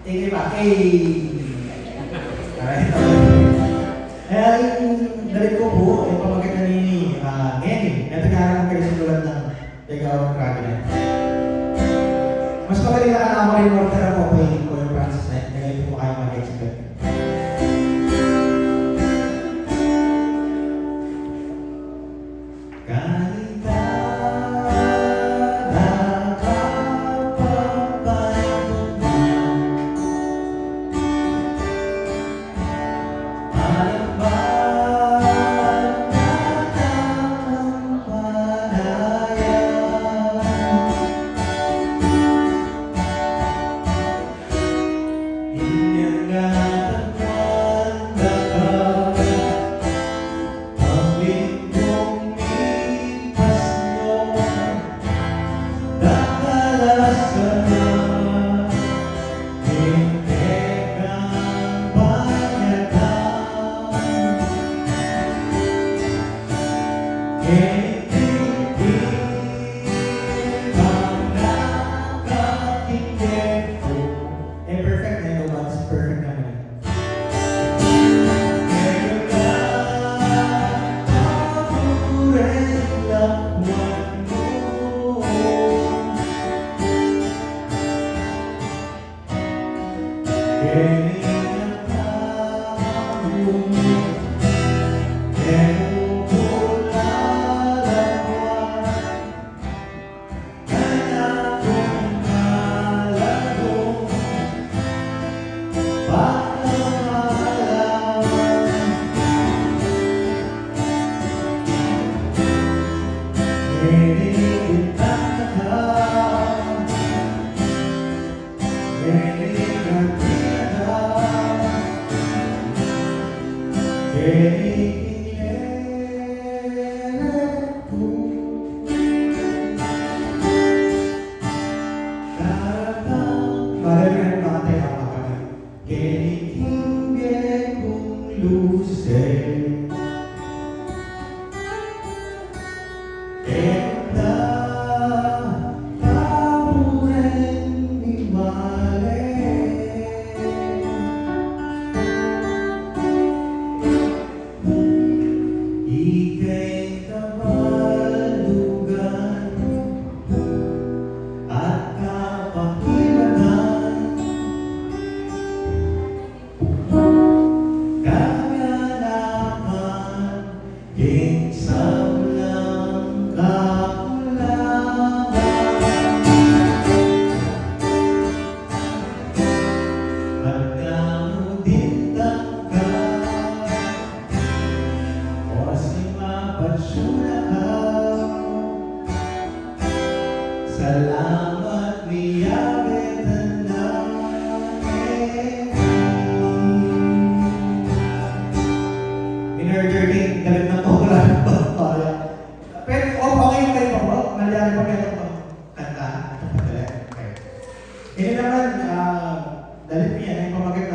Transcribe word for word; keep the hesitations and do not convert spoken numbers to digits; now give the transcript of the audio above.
Sige pa. Hey! Alright. Kaya ing dalit ku pu, e, pamagit na nini, ah, ngeni. Eto nga ang kaisundulan ng Ligawang Krake na. Mas magaling na kanaku rin order ako pa yung Kuya Francis na yun. Kaya hindi ko kaya mag-expect. Kanitada ka pampaitumba, alam ba na tamang panaya? Inyang natamuan da ka, ang linggong mintas nyo, dakal a sala, mintekang panyatang. E, perfect na ito, Mads. Perfect naman. Keni king bie kung luse. Enda taburen ni Male. Ika'y kabaldugan at kapakilagan, kaganapan king sablang kakulangan. At nanu din tangka, o si mapatsula ka, salamat ni Yahweh tanda. Minor thirteen, galing na po, wala na po. Pero, o, okay, okay pa po. Nalyari pa, meron pa. Kanta, ito pa pala. Okay. Ini naman, ah, dalit niya na yung pamagat